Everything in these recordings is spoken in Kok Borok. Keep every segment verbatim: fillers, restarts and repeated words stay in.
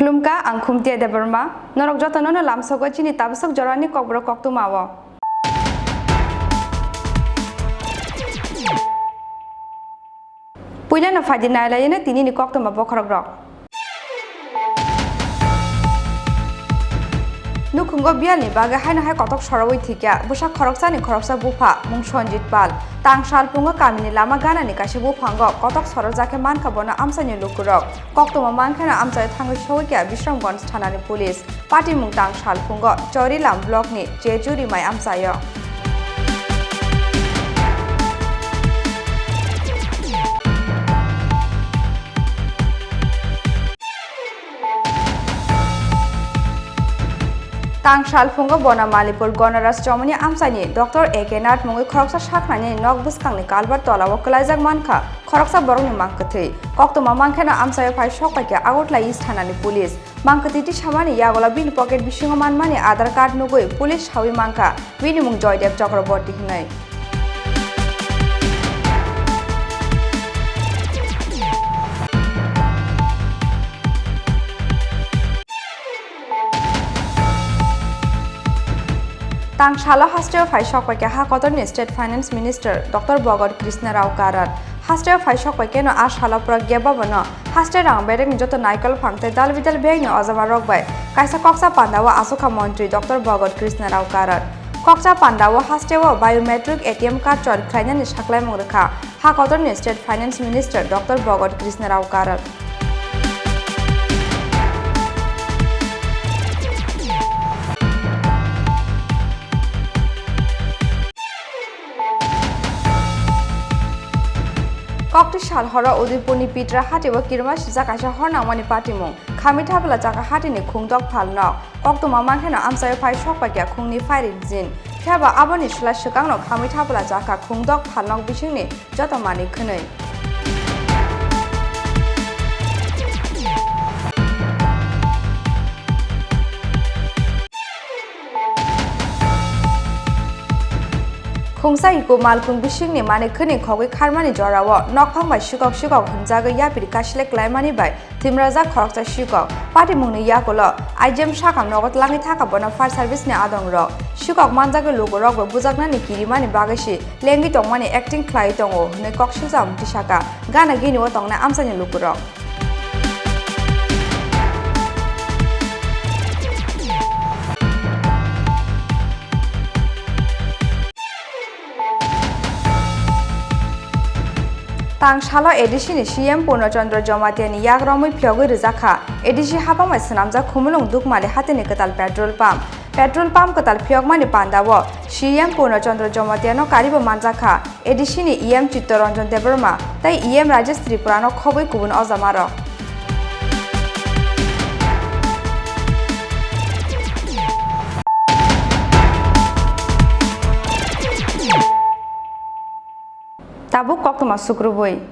Khulumkha, ang Khumtia Debbarma. Norok jotono no lamsogo chini tabasok jorani kokborok koktwma o. Puilano phaidi nailaino tinini koktwma bokhorokrok. Nukhungo biyalni bagwi haino hai kotok sorowi thwikya bwsa khoroksani khoroksa bupha mung Sanjit Pal. Tang salpungo kamini lama ganani kaisa buphango kotok sorojak khe mankha bono amchaini lukurok. Koktwma mankheno amchaio thangwi sowikya Bisramganj thanani police. Patimung tang salphungo Chorilam blockni Chejuri mai amchaio. Tang salphungo Bonamalipur Gonoraj Chomoni amchaini Doctor A K Nath mungwi khoroksa saknani nok bwskangni kalbar tolao kwlaijak mankha khoroksa borokni mang kwthwi. Koktwma mankheno amchaio phai sokpaikha Agartala East thanani police. Mangkwtwi tisamani yagulo bini pocket bisingo manmani Aadhaar card nugwi police sawi mankha bini mung Joydev Chakraborty hwnwi. Tang salo hasteo phai sokpaikha ha kotorni State Finance Minister Doctor Bhagat Krishna Rao Karat. Hasteo phai sokpaikheno a salo Pragya Bhavan no haste rang berekni joto naikol phang tei dal bidal beyni ojama rok bai kaisa koksa pandao achukha montri Doctor Bhagat Krishna Rao Karat. Koksa pandao hasteo biometric A T M card chor khlainani saklaimung rwkha ha kotorni State Finance Minister Doctor Bhagat Krishna Rao Karat. Kokti sal horo Udaipurni Pitra hatio kirima sijak kaisa hor nangmani patimung. Khamwi thapla chakha hatini khungdok phalnok. Koktwma mankheno amchaio phai sokpaikha khungni firing engine. Phiyaba aboni sla swkangno khamwi thapla chakha khungdok phalnok bisingni joto manwi khwnwi. Khungsa iko malkhung bisingni manwi khwnwi khogwi kharmani jorao nokphang bai sikok sikok hwnjagwi yapri kasilek klaimani bai thwimrajak khoroksa sikok. Patimungni yakulo I G M sakha nogo tlangwi thaka bono fire service ni adongrok. Sikok manjagwi lukurokbo bujaknani kirimani bagwi si lengwi tongmani acting khlaiwi tongo hwnwi kok sujak mungti saka gana gini o tongnai amchaini lukurok. Tang salo A D C ni C M Purno Chandra Jamatia ni yak romwi phiyogwi rwjak kha. A D C hapang bai swnamjak Khumulwng Dukmali hatini kwtal petrol pump. Petrol pump kwtal phiyokmani pandao C M Purno Chandra Jamatia no karibo manjak kha. A D C ni E M Chittaranjan Debbarma tei E M Rajesh Tripura no khobwi kubun ojama rok. Tabuk koktwma sukrubui.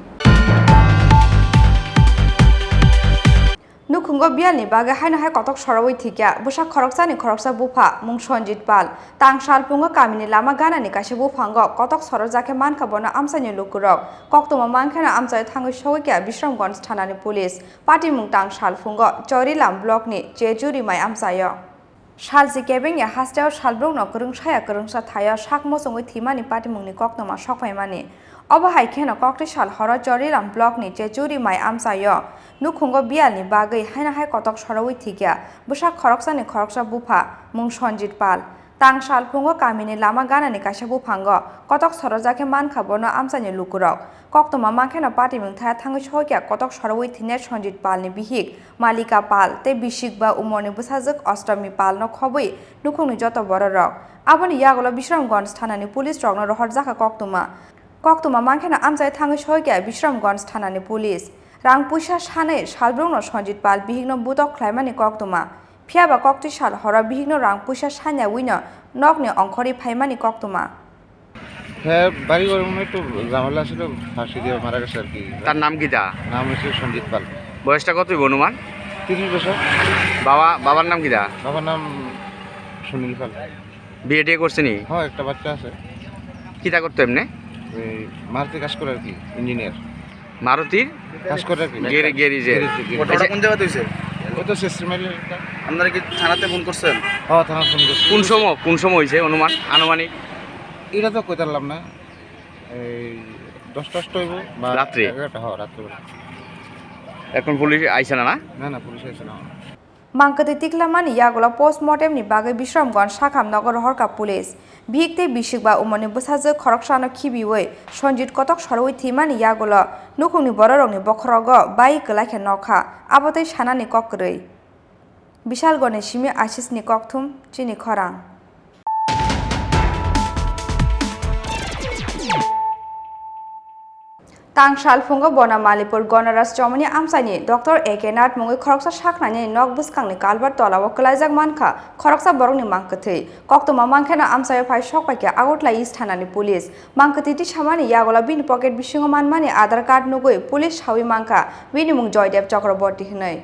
Nukhungo biyalni bagwi haino hai kotok sorowi thwikya bwsa khoroksani khoroksa bupha mung Sanjit Pal. Tang salpungo kamini lama ganani kaisa buphango kotok sorojak khe mankha bono amchaini lukurok. Koktwma mankheno amchaio thangwi sowikya Bisramganj thanani police. Patimung tang salphungo Chorilam blockni Chejuri mai amchaio. Salchi kebengya hasteo salbrumno kwrwng saya kwrwngsa thaio sak muchungwi thwimani patimungni koktwma sokphaimani. Obo hai kheno kokti sal horo Choriram blockni Chechuri mai amchaio nukhungo biyalni bagwi haino hai kotok sorowi thwikya bwsa khoroksani khoroksa bupha mung Sanjit Pal. Tang salphungo kamini lama ganani kaisa buphango kotok sorojak khe mankha bono amchaini lukurok. Koktwma mankheno patimung thaya thangwi sohikya kotok sorowi thwinai Sanjit Palni bihik Malika Pal tei bisik ba umorni bwsajwk Ostami Palno khobwi nukhungni joto bororok. Aboni yagulo Bisramganj thanani police rokno rohorjakha koktwma. Koktwma mankheno amchai thangwi sohikya Bisramganj thanani police. Rang puisa sanwi salbrumno Sanjit Pal bihikno butok khlaimani koktwma. Phiyaba kokti sal horo bihikno rang puisa sanya wino nokni ongkhorwi phaimani koktwma. হ্যাঁ, বাড়ি ঘর মনে একটু ঝামেলা ছিল, ফাঁসি দিয়ে মারা গেছে আর কি। তার নাম কিতা? নাম হচ্ছে সঞ্জিত পাল। বয়সটা কত হইব অনুমান? তিরিশ বছর। বাবা, বাবার নাম কিতা? বাবার নাম সুনীল পাল। বিয়ে টিয়ে করছেনি? হ্যাঁ, একটা বাচ্চা আছে। কিতা করতো এমনে? এই মারুতি কাজ করে আর কি, ইঞ্জিনিয়ার। মারুতির? কাজ করে আর কি। গ্যারে-, গ্যারেজে। গ্যারেজে, গ্যারেজে। ঘটনাটা আচ্ছা। কোন জায়গাতে হইছে? ওই তো শেষ মেলে একটা। আপনারা কি থানাতে ফোন করছেন? হ্যাঁ, থানাত ফোন করছি। কোন সময়, কোন সময় হয়েছে অনুমান, আনুমানিক? এটা তো কইতে পারলাম না, এই দশটা টশটা হইব বা রাত্রে? এগারোটা, হ্যাঁ, রাত্রে। এখন পুলিশ আইছে না, না? না, না, পুলিশ আইছে না। Mangkwtwi tiklamani yagulo postmortem ni bagwi Bishramganj Sakham nogo rohorkha police. Bihik tei bisik ba umorni bwsajwk khoroksano khibiwi Sanjit kotok sorowi thwimani yagulo nukhungni bororokni bokhorogo bai kwlai khe nokha, abotwi sanani kok kwrwi. Bishalgorni simi Ashisni kokthum, chini khorang. Tang salphungo Bonamalipur Gonoraj Chomoni amchaini Doctor A K Nath mungwi khoroksa sak nainani nok bwskangni kalbar tolao kwlaijak mankha khoroksa borokni mangkwthwi. Koktwma mankheno amchaio phai sokpaikha Agartala East thanani police. Mangkwthwi tisamani yagulo bini pocket bisingo manmani Aadhaar card nugwi police sawi mankha bini mung Joydev Chakraborty hwnwi.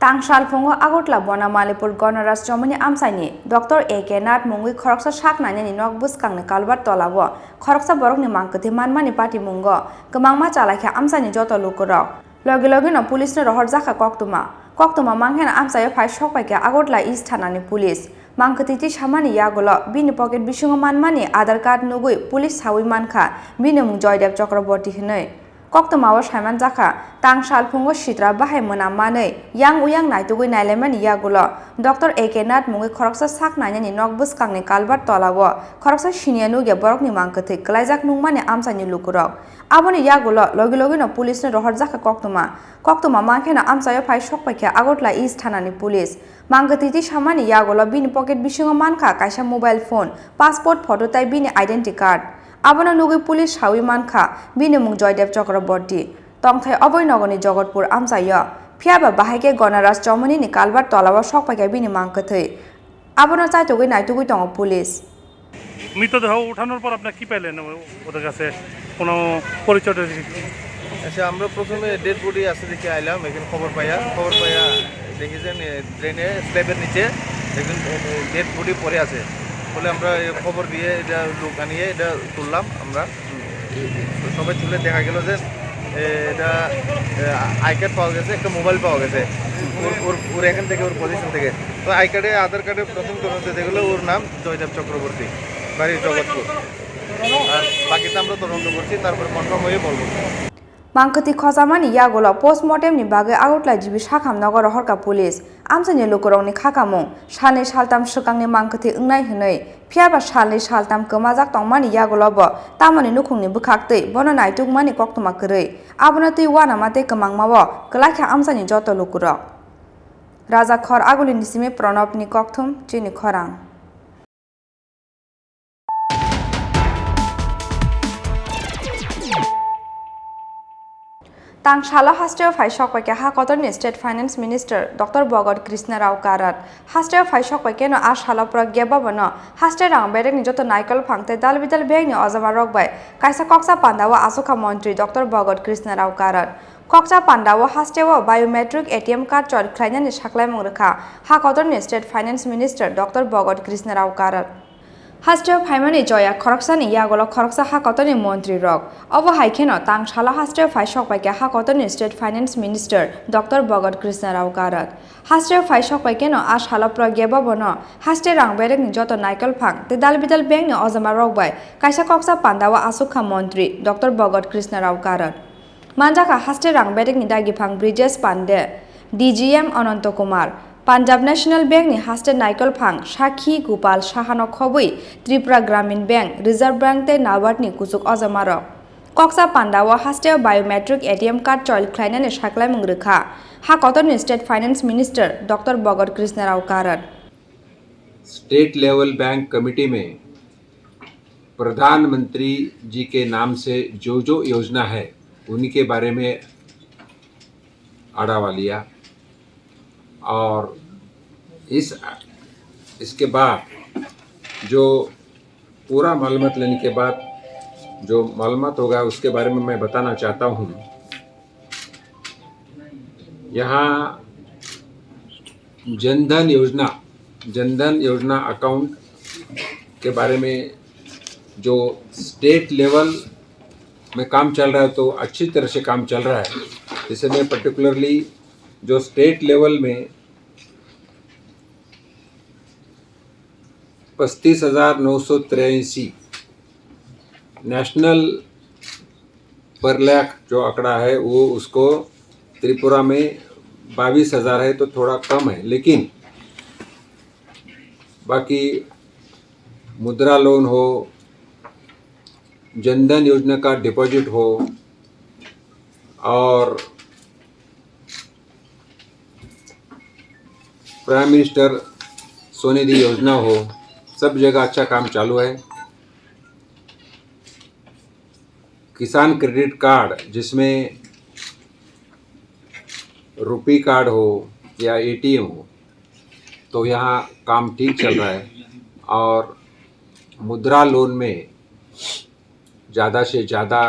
Tang salphungo Agartala Bonamalipur Gonoraj Chomoni amchaini Doctor A K Nath mungwi khoroksa sak nainani nok bwskangni kalbar tolao khoroksa borokni mangkwthwi manmani patimungo kwmangma chalaikha amchaini joto lukurok. Logi logino police no rohorjakha koktwma. Koktwma mankheno amchaio phai sokpaikha Agartala East thanani police. Mangkwthwi tisamani yagulo bini pocket bisingo manmani Aadhaar card nugwi police sawi mankha bini mung Joydev Chakraborty hwnwi. Koktwmao saimanjakha, tang salphungo sitra bahai mwnam manwi yang uyang naitugwi nailaimani yagulo Doctor A K Nath mungwi khoroksa sak nainani nok bwskangni kalbar tolao khoroksa siniya nukya borokni mangkwthwi kwlaijak nukmani amchaini lukurok. Aboni yagulo logi logino police no rohorjakha koktwma. Koktwma mankheno amchaio phai sokpaikha Agartala East thanani police. Mangkwthwi tisamani yagulo bini pocket bisingo mankha kaisa mobile phone, passport photo tei bini identity card. Abono nugwi police sawi mankha bini mung Joydev Chakraborty. Tongthai oboi nogoni Jogotpur amchaio. Phiyaba bahai khe Gonoraj Chomoni ni kalbar tolao sokpaikha bini mangkwthwi. Abono chaitugwi naitugwi tongo police. মৃতদেহ উঠানোর পর আপনারা কি পেলেন ও-, ওদের কাছে? কোনো পরিচয় টরিচয়? আচ্ছা, আমরা প্রথমে ডেড বডি আছে দেখে আইলাম, এখানে খবর পাইয়া, খবর পাইয়া দেখি যে ড্রেনে স্ল্যাবের নিচে একজন ডেড বডি পড়ে আছে। বলে আমরা এই খবর দিয়ে এটা লোক আনিয়ে এটা তুললাম আমরা। সবাই তুলে দেখা গেল যে, এ, এটা, এ, আই কার্ড পাওয়া গেছে, একটা মোবাইল পাওয়া গেছে ওর, ওর, ওর এখান থেকে, ওর পজিশন থেকে। তো আই কার্ডে, আধার কার্ডে প্রথম তদন্তে দেখলো ওর নাম জয়দেব চক্রবর্তী, বাড়ি জগৎপুর। আর বাকিটা আমরা তদন্ত করছি, তারপরে কনফার্ম হয়ে বলবো। Mangkwthwi khojamani yagulo postmortem ni bagwi Agartala G B Sakham nogo rohorkha police. Amchaini lukurokni khakamung salnwi saltam swkangni mangkwthwi wngnai hwnwi. Phiyaba salnwi saltam kwmajak tongmani yagulo bo tamoni nukhungni bwkhaktwi bono naitukmani koktwma kwrwi. Abono twi uanama tei kwmangmao kwlaikha amchaini joto lukurok. Raja Khor Agulini simi Pranobni kokthum, chini khorang. Tang salo hasteo phai sokpaikha ha kotorni State Finance Minister Doctor Bhogot Krishna Rao Karat. Hasteo phai sokpaikhe no a salo Pragya Bhavan no haste rang berekni joto naikol phang tei dal bidal bengni ojama rok bai kaisa koksa pandao achukha montri Doctor Bhogot Krishna Rao Karat. Koksa pandao hasteo biometric A T M card chol khlainani saklaimung rwkha ha kotorni State Finance Minister Doctor Bhogot Krishna Rao Karat. Hasteo phaimani joya khoroksani yagulo khoroksa ha kotorni montri rok. Obo hai kheno tang salo hasteo phai sokpaikha ha kotorni State Finance Minister Doctor Bhogot Krishna Rao Karat. Hasteo phai sokpaikhe no a salo Pragya Bhavan no haste rang berekni joto naikol phang tei dal bidal bengni ojama rok bai kaisa koksa pandao achukha montri Doctor Bhogot Krishna Rao Karat. Manjakha haste rang berekni dagiphang Brijesh Pande, D G M Ananto Kumar, Punjab National Bank ni haste naikol phang Sakhi Gopal Sahano khobwi Tripura Gramin Bank, Reserve Bank tei NABARD ni kuchuk ojamarok. Koksa pandao hasteo biometric A T M card chol khlainani saklaimung rwkha ha kotorni State Finance Minister Doctor Bhogot Krishna Rao Karat. State level bank committee में प्रधानमंत्री जी के नाम से जो जो योजना है, उन्हीं के बारे में आढावा लिया। और इस, इसके बाद जो पूरा मालूमात लेने के बाद जो मालूमात होगा, उसके बारे में मैं बताना चाहता हूँ। यहाँ जनधन योजना, जनधन योजना अकाउंट के बारे में जो स्टेट लेवल में काम चल रहा है, तो अच्छी तरह से काम चल रहा है। जैसे मैं पर्टिकुलरली जो स्टेट लेवल में पच्चीस हजार नौ सौ तिरासी, नेशनल पर लाख जो आंकड़ा है, वो उसको त्रिपुरा में बाईस हजार है, तो थोड़ा कम है। लेकिन बाकी मुद्रा लोन हो, जनधन योजना का डिपॉजिट हो, और प्राइम मिनिस्टर स्वनिधि योजना हो, सब जगह अच्छा काम चालू है। किसान क्रेडिट कार्ड, जिसमें रुपी कार्ड हो या एटीएम हो, तो यहाँ काम ठीक चल रहा है। और मुद्रा लोन में ज़्यादा से ज़्यादा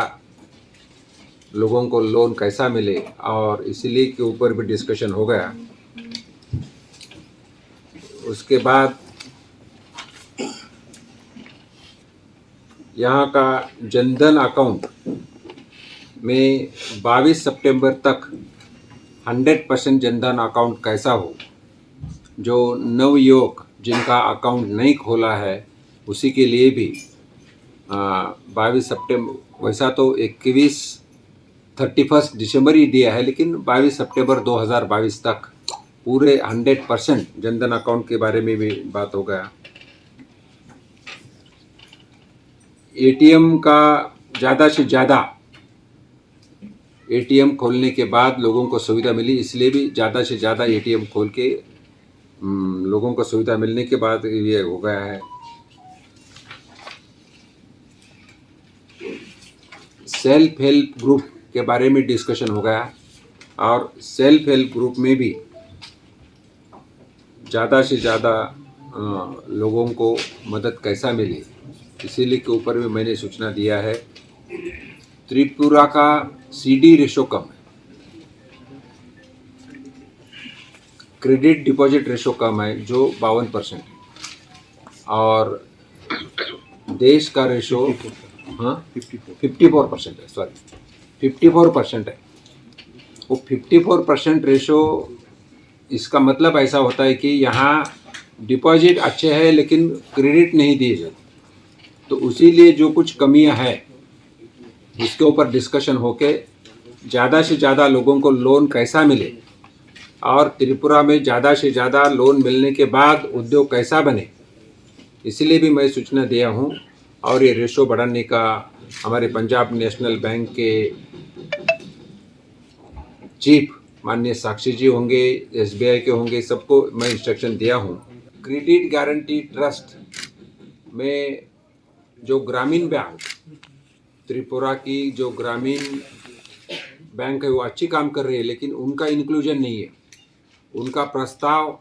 लोगों को लोन कैसा मिले, और इसीलिए के ऊपर भी डिस्कशन हो गया। उसके बाद यहाँ का जनधन अकाउंट में बाईस सितंबर तक हंड्रेड परसेंट जनधन अकाउंट कैसा हो, जो नवयुवक जिनका अकाउंट नहीं खोला है, उसी के लिए भी, आ, बाईस सितंबर, वैसा तो इक्कीस, थर्टी फर्स्ट दिसंबर ही दिया है, लेकिन बाईस सितंबर दो हज़ार बाईस तक पूरे हंड्रेड परसेंट जनधन अकाउंट के बारे में भी बात हो गया। एटीएम का ज़्यादा से ज़्यादा, एटीएम खोलने के बाद लोगों को सुविधा मिली, इसलिए भी ज़्यादा से ज़्यादा एटीएम खोल के, हम्म, लोगों को सुविधा मिलने के बाद ये हो गया है। सेल्फ हेल्प ग्रुप के बारे में डिस्कशन हो गया, और सेल्फ हेल्प ग्रुप में भी ज़्यादा से ज़्यादा, अ, लोगों को मदद कैसा मिले, इसीलिए के ऊपर भी मैंने सूचना दिया है। त्रिपुरा का सीडी रेशो कम है, क्रेडिट डिपॉजिट रेशो कम है, जो बावन परसेंट है, और देश का रेशो, हाँ, फिफ्टी फोर परसेंट है, सॉरी, फिफ्टी फोर परसेंट है। वो फिफ्टी फोर परसेंट रेशो, इसका मतलब ऐसा होता है कि यहाँ डिपॉजिट अच्छे हैं, लेकिन क्रेडिट नहीं दिए जाते। तो उसी लिए जो कुछ कमियां हैं, उसके ऊपर डिस्कशन होके ज़्यादा से ज़्यादा लोगों को लोन कैसा मिले और त्रिपुरा में ज़्यादा से ज़्यादा लोन मिलने के बाद उद्योग कैसा बने, इसलिए भी मैं सूचना दिया हूँ। और ये रेशो बढ़ाने का हमारे पंजाब नेशनल बैंक के चीफ माननीय साक्षी जी होंगे, एसबीआई के होंगे, सबको मैं इंस्ट्रक्शन दिया हूँ। क्रेडिट गारंटी ट्रस्ट में जो ग्रामीण बैंक, त्रिपुरा की जो ग्रामीण बैंक है, वो अच्छी काम कर रही है, लेकिन उनका इंक्लूजन नहीं है। उनका प्रस्ताव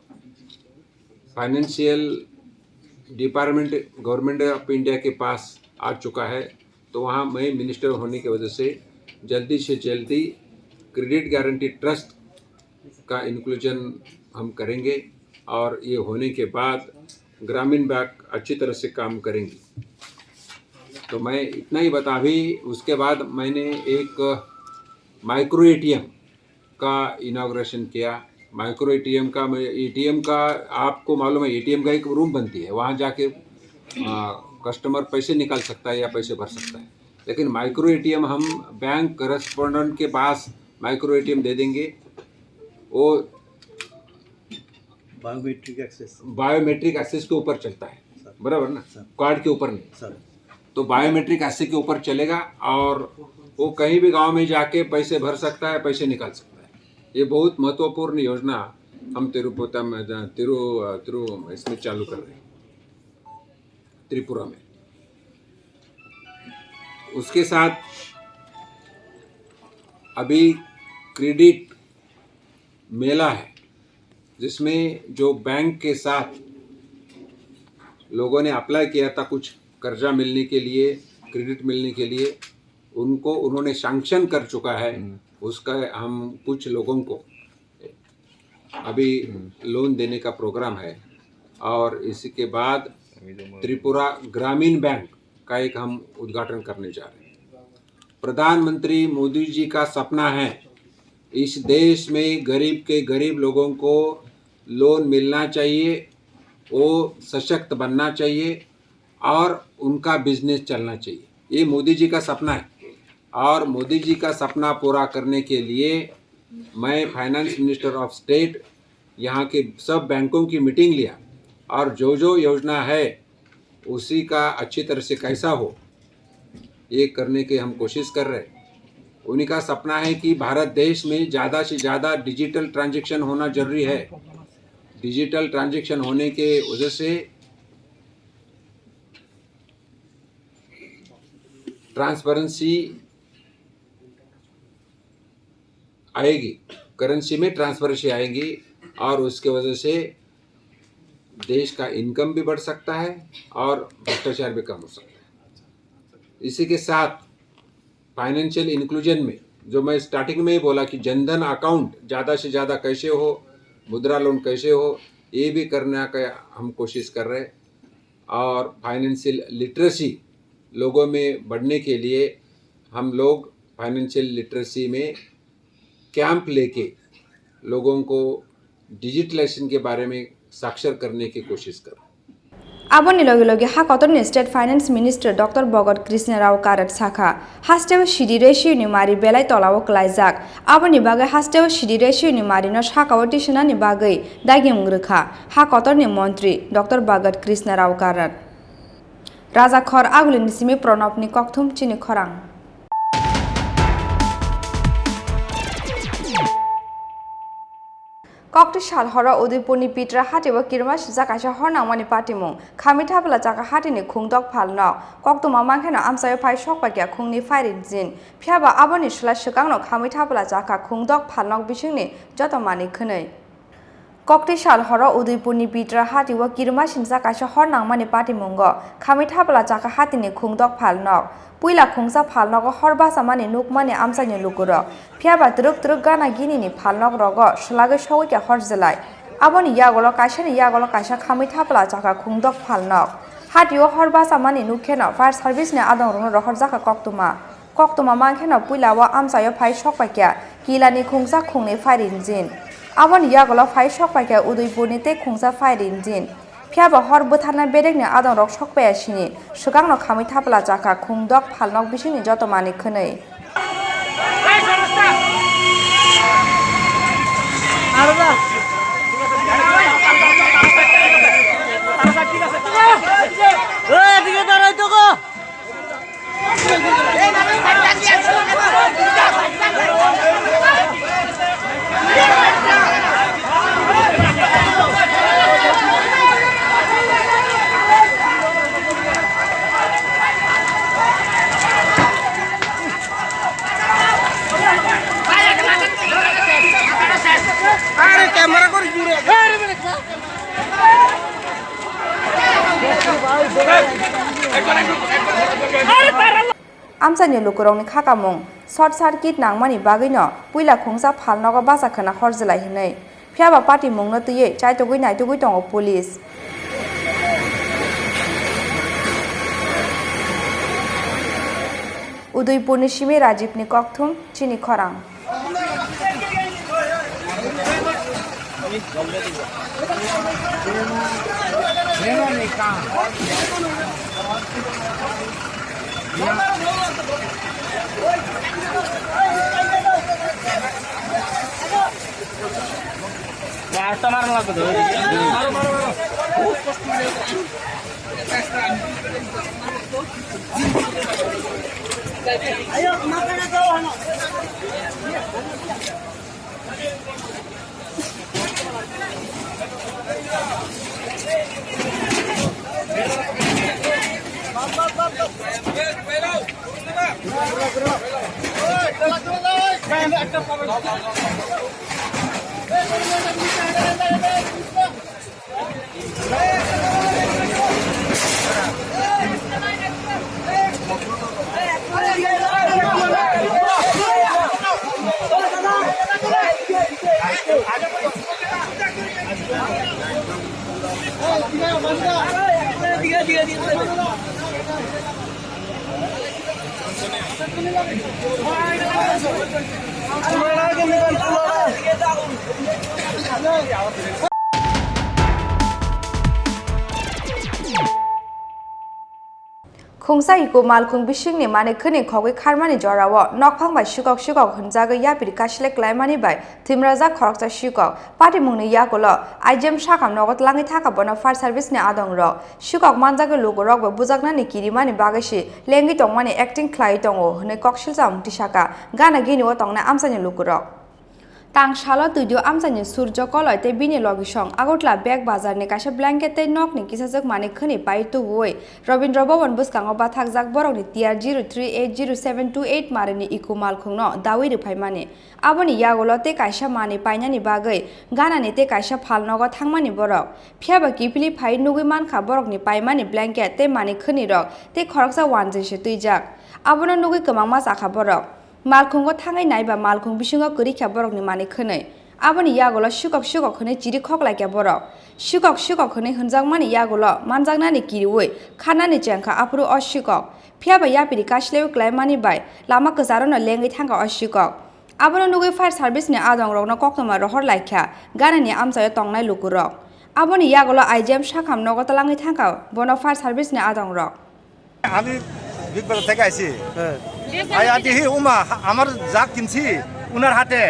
financial department government of India के पास आ चुका है, तो वहाँ मैं मिनिस्टर होने की वजह से जल्दी से जल्दी क्रेडिट गारंटी ट्रस्ट का इंक्लूजन हम करेंगे और ये होने के बाद ग्रामीण बैंक अच्छी तरह से काम करेंगे। तो मैं इतना ही बता, अभी उसके बाद मैंने एक माइक्रो एटीएम का इनॉग्रेशन किया। माइक्रो एटीएम का, मैं एटीएम का, आपको मालूम है एटीएम का एक रूम बनती है, वहाँ जाके, आ, कस्टमर पैसे निकाल सकता है या पैसे भर सकता है। लेकिन माइक्रो एटीएम हम बैंक करेस्पोंडेंट के पास माइक्रो एटीएम दे देंगे। वो बायोमेट्रिक एक्सेस। बायोमेट्रिक एक्सेस के ऊपर चलता है, सर। बराबर ना? सर। कार्ड के ऊपर नहीं। सर। तो बायोमेट्रिक एक्सेस के ऊपर चलेगा और वो कहीं भी गांव में जाके पैसे भर सकता है, पैसे निकाल सकता है। ये बहुत महत्वपूर्ण योजना हम तिरुपति में, तिरु, तिरु इसमें चालू कर रहे हैं, त्रिपुरा में। उसके साथ अभी क्रेडिट मेला है, जिसमें जो बैंक के साथ लोगों ने अप्लाई किया था कुछ कर्जा मिलने के लिए, क्रेडिट मिलने के लिए, उनको उन्होंने सैंक्शन कर चुका है। हम्म। उसका हम कुछ लोगों को अभी हम्म। लोन देने का प्रोग्राम है और इसके बाद अभी तो त्रिपुरा ग्रामीण बैंक का एक हम उद्घाटन करने जा रहे हैं। प्रधानमंत्री मोदी जी का सपना है इस देश में गरीब के गरीब लोगों को लोन मिलना चाहिए, वो सशक्त बनना चाहिए और उनका बिजनेस चलना चाहिए। ये मोदी जी का सपना है और मोदी जी का सपना पूरा करने के लिए मैं फाइनेंस मिनिस्टर ऑफ स्टेट यहाँ के सब बैंकों की मीटिंग लिया और जो जो योजना है उसी का अच्छी तरह से कैसा हो, ये करने की हम कोशिश कर रहे हैं। उन्हीं का सपना है कि भारत देश में ज़्यादा से ज़्यादा डिजिटल ट्रांजैक्शन होना जरूरी है। डिजिटल ट्रांजैक्शन होने के वजह से ट्रांसपेरेंसी आएगी, करेंसी में ट्रांसपेरेंसी आएगी और उसके वजह से देश का इनकम भी बढ़ सकता है और भ्रष्टाचार भी कम हो सकता है। इसी के साथ फाइनेंशियल इंक्लूजन में, जो मैं स्टार्टिंग में ही बोला कि जनधन अकाउंट ज़्यादा से ज़्यादा कैसे हो, मुद्रा लोन कैसे हो, ये भी करने का हम कोशिश कर रहे हैं। और फाइनेंशियल लिटरेसी लोगों में बढ़ने के लिए हम लोग फाइनेंशियल लिटरेसी में कैंप लेके लोगों को डिजिटलाइजेशन के बारे में साक्षर करने की कोशिश करें। Aboni loge loge ha kotorni State Finance Minister Doctor Bhagat Krishna Rao Karat sakha, hasteo sidi resioni mari belai tolao kwlaijak. Aboni bagwi hasteo sidi resioni marino sakao tisanani bagwi dagimung rwkha ha kotorni montri Doctor Bhagat Krishna Rao Karat. Rajakhor Agulini simi Pranobni kokthum chini khorang. Kokti sal horo Udaipurni Pitra hatio kirima sijak kaisa hor nangmani patimung. Khamwi thapla chakha hatini khungdok phalnok. Koktwma mankheno amchaio phai sokpakya khungni firing jin. Phiyaba aboni sula swkangno khamwi thapla chakha khungdok phalnok bisingni joto manwi khwnwi. Kokti sal horo Udaipurni Pitra hatio kirima sijak kaisa hor nangmani patimungo khamwi thapla chakha hatini khungdok phalnok. Puila khungsa phalnogo hor bachamani nukmani amchaini lukurok. Phiyaba twrwk twrwk gana ginini phalnok rogo swlagwi sogwi kha hor jwlai. Aboni yagulo kaisani yagulo kaisa khamwi thapla chakha khungdok phalnok. Hatio hor bachamani nukkheno fire service ni adongrokno rohorjakha koktwma. Koktwma mankheno puila o amchaio phai sokpaikha kilani khungsa khungni firing jin. Aboni yagulo phai sokpaikha Udaipurni tei khungsa firing jin. Phiyaba hor bwtharna bedekni adongrok sokpaiya sini, swkangno khamwi thapla chakha khungdok phalnok bisingni joto manwi khwnwi. Are camera kori jure. Amchaini lukurokni khakamung short circuit nangmani bagwino puila khungsa phalnogo bacha khwna hor jwlai hinwi. Phiyaba patimungno twiwi chaitugwi naitugwi tongo police. Udaipurni simi Rajibni kokthum chini khorang. Khungsa iko malkhung bisingni manwi khwnwi khogwi kharmani jorao nokphang bai sikok sikok hwnjagwi yapri kasilai klaimani bai thwimrajak khoroksa sikok. Patimungni yagulo I G M sakam nogo tlangwi thangkha bono fire service ni adongrok. Sikok manjagwi lukurok bai bujaknani kirimani bagwi si lengwi tongmani acting khlaiwi tongo hwnwi koksilsa mung tisaka gana gini o tongnai amchaini lukurok. Tang salo Tuidu amchaini Surjo Koloi tei bini logisong Agartala Bag Bazar ni kaisa blanket tei nokni kisajak manwi khwnwi pai tubuwi Rabindra Bhavan bwskango bathakjak borokni T R zero three eight zero seven two eight marini iko malkhungno dawi rwphaimani. Aboni yagulo tei kaisa manwi painani bagwi ganani tei kaisa phalnogo thangmani borok. Phiyaba kiphilwi phaiwi nugwi mankha borokni paimani blanket tei manwi khwnwirok tei khoroksa wanjwi se twijak. Abono nugwi kwmangma chakha borok. Malkhungo thangwi naiba malkhung bisingo kwrwi kha borokni manwi khwnwi. Aboni yagulo sikok sikok hwnwi chiri khoklaikha borok. Sikok sikok hwnwi hwnjakmani yagulo manjaknani kiriwi kharnani chengkha aphuru o sikok. Phiyaba yapri kasilaiwi klaimani bai lama kwcharono lengwi thangkha o sikok. Abono nugwi fire service ni adongrokno koktwma rohor laikha ganani amchaio tongnai lukurok. Aboni yagulo I G M sakam nogo tlangwi thangkha bono fire service ni adongrok. আমি বিগ বাজার থেকে আইছি। হ্যাঁ। I aunty হি উমা, আমার যা কিনছি উনার হাতে।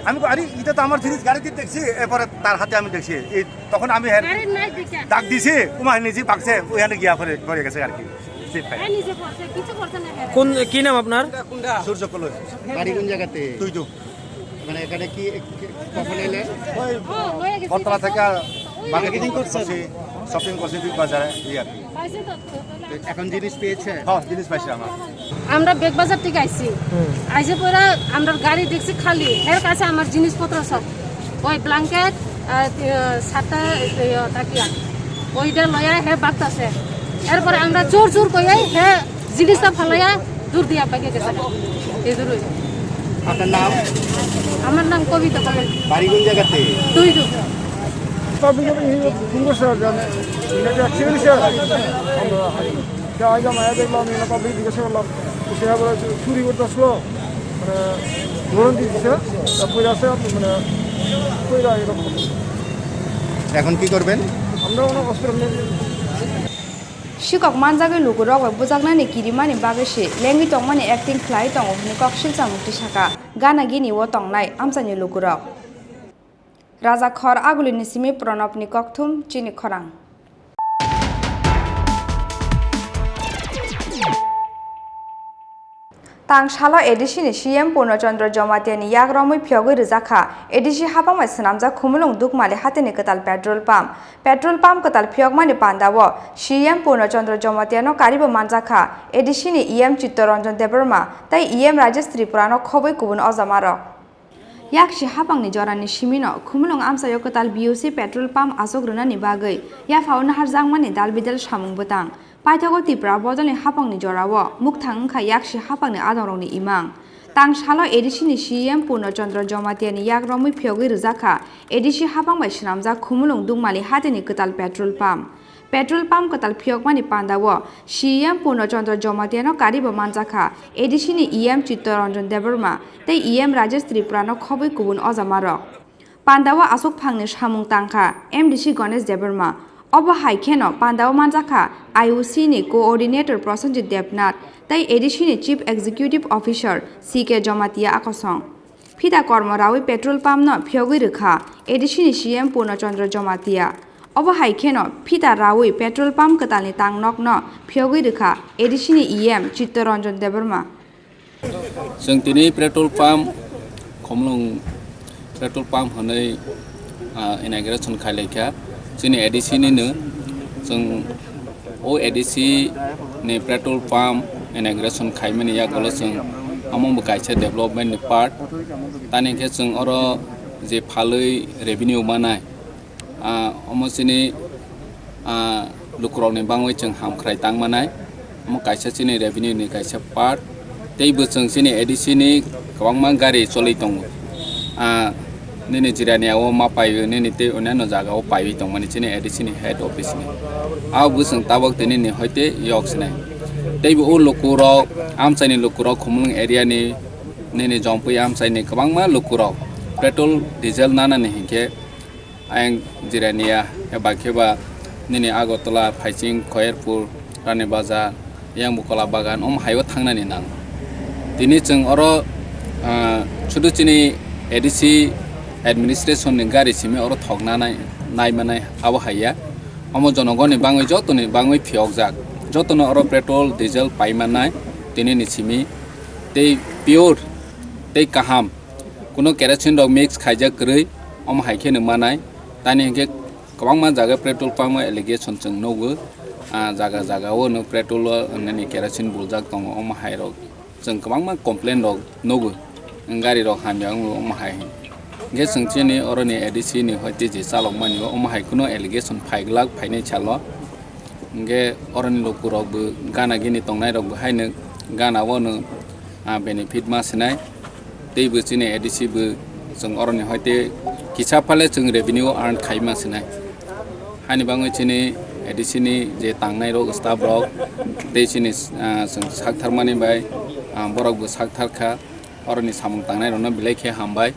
আমি কই, "আরে, এটা তো আমার জিনিস গাড়িতে দেখছি।" এরপরে তার হাতে আমি দেখছি। এই তখন আমি হ্যাঁ গাড়ির নাই দিকে। ডাক দিছি, উমা নিজে ভাগছে, ওইখানে গিয়া পড়ে, পড়ে গেছে আর কি। সিট পাই। হ্যাঁ, নিজে পড়ছে, কিছু করছে না, হ্যাঁ। কোন, কি নাম আপনার? সূর্য কলই। বাড়ি কোন জায়গাতে? তুই তো। মানে এখানে কি, কি, কখন এলে? ওই ও, হয়ে গেছে। বটতলা থেকে মার্কেটিং করছি, শপিং করছি বিগ বাজারে, এই আর কি। এখন জিনিস পেয়েছে? হ্যাঁ, জিনিস পাইছি আমরা। আমরা বেগ বাজার থেকে আইছি। হুম। আইসে পরে আমরা গাড়ি দেখছি খালি, এর কাছে আমার জিনিসপত্র সব, ওই ব্ল্যাঙ্কেট, আর, আহ, সাতটা, এই, আহ, তাকিয়া, ওইটা লয়া হে বাগতাছে। এরপরে আমরা জোর জোর কইয়া হে জিনিসটা ফালাইয়া দূর দিয়া পাইকে গেছে। এই দূরই। আপনার নাম? আমার নাম কবিতা কলেজ। বাড়ি কোন জায়গাতে? দুই দূর। পাবলিক ফোন করছে আর কি, আমি এটা অ্যাক্সিডেন্ট হয়েছে। আমরা যা আইলাম, আয়া দেখলাম, এখানে পাবলিক জিজ্ঞাসা করলাম, সে আবার চুরি করতে আসলো, মানে, ধরুন দিয়ে দিছে, তা পড়ে আছে, মানে, পড়ে এরকম। এখন কি করবেন? আমরা ওনার হসপিটাল নিয়ে Sikok manjagwi lukurok bai bujaknani kirimani bagwi se lengwi tongmani acting khlai tongo hwnwi koksilsa mukti saka gana gini o tongnai amchaini lukurok. Raja Khor Agulini simi Pranabni kokthum chini khorang. Tang salo A D C ni C M Purno Chandra Jamatia ni yak romwi phiyogwi rwjak kha A D C hapang bai swnamjak Khumulwng Dukmali hatini kwtal petrol pump. Petrol pump kwtal phiyokmani pandao C M Purno Chandra Jamatia no karibo manjak kha A D C ni E M Chitta Ranjan Debbarma tei E M Rajesh Tripura no khobwi kubun ojamarok. Yaksi hapangni jorani simino Khumulwng amchaio kwtal B O C petrol pump achuk rwnani bagwi yaphao naharjakmani dal bidal samung bwtang. Paithago Tipra bodolni hapangni jorao mukthang wngkha yaksi hapangni adongrokni imang. Tang salo A D C ni C M Purno Chandra Jamatia ni yak romwi phiyogwi rwjak kha A D C hapang bai swnamjak Khumulwng Dukmali hatini kwtal petrol pump. Petrol pump kwtal phiyokmani pandao C M Purno Chandra Jamatia no karibo manjak kha A D C ni E M Chitta Ranjan Debbarma tei E M Rajesh Tripura no khobwi kubun ojamarok. Pandao aswk phangni samung tangkha M D C Ganesh Debbarma. Obo hai kheno pandao manjakha I O C ni Coordinator Prosenjit Debnath tei A D C ni Chief Executive Officer C K Jamatia akosong. Phita kormo rawi petrol pump no phiyogwi rwkha A D C ni C M Purno Chandra Jamatia. Obo hai kheno phita rawi petrol pump kwtalni tangnok no phiyogwi rwkha A D C ni E M Chitta Ranjan Debbarma. Chwng tini petrol pump, Khumulwng petrol pump hwnwi, ah, inauguration khailaikha. Chini A D C nino, chwng o A D C ni petrol pump inauguration khaimani yagulo chwng omo bo kaisa development ni part. Tani khe chwng oro je phalwi revenue manai, ah, omo chini, ah, lukurokni bangwi chwng hamkhrai tang manai. Omo kaisa chini revenue ni kaisa part. Tei bo chwng chini A D C ni kwbangma gari choli tongo. Ah, nini jirani o ma paiwi, nini tei onyanno jaga o paiwi tongmani chini A D C ni head office ni. Abo bo chwng tabok tini ni hoite yok sinai. Tei bo o lukurok, amchaini lukurok Khumulwng area ni Nini Jompui amchaini kwbangma lukurok petrol, diesel nanani hinkhe ayang Jirania eba kheba nini Agartala, Phaising, Khairpur, Rani Bazar, yang Bukola Bagan, omo haio thangnani nang. Tini chwng oro, ah, sudu chini A D C administration ni gari simi oro thokna nai, nai manai abo haiya. Omo jonogoni bangwi jotoni bangwi phiyokjak. Jotono oro petrol, diesel pai mannai tini ni simi tei pure tei kaham. Kuno kerosene rok mix khaijak kwrwi, omo hai kheno manai. Tani hinkhe kwbangma jaga petrol pump o allegation chwng nugo. Ah, jaga jaga o no petrol o nini kerosene buljak tongo, omo hai rok chwng kwbangma complain rok nugo. Gari rok hamya wngo, omo hai hinkhe chwng chini oroni A D C ni hoite je chalok mani o, omo hai kuno allegation phaiglak phainai salo. Hinkhe oroni lukurokbo gana gini tongnairokbo haino gana o no, ah, benefit ma sinai. Teibo chini A D C bo chwng oroni hoite kisa phale chwng revenue earn khai ma sinai. Hani bangwi chini A D C ni je tangnairok staff rok tei chini, ah, chwng saktharmani bai, ah, borokbo saktharkha. Oroni samung tangnairokno belai khe hambai.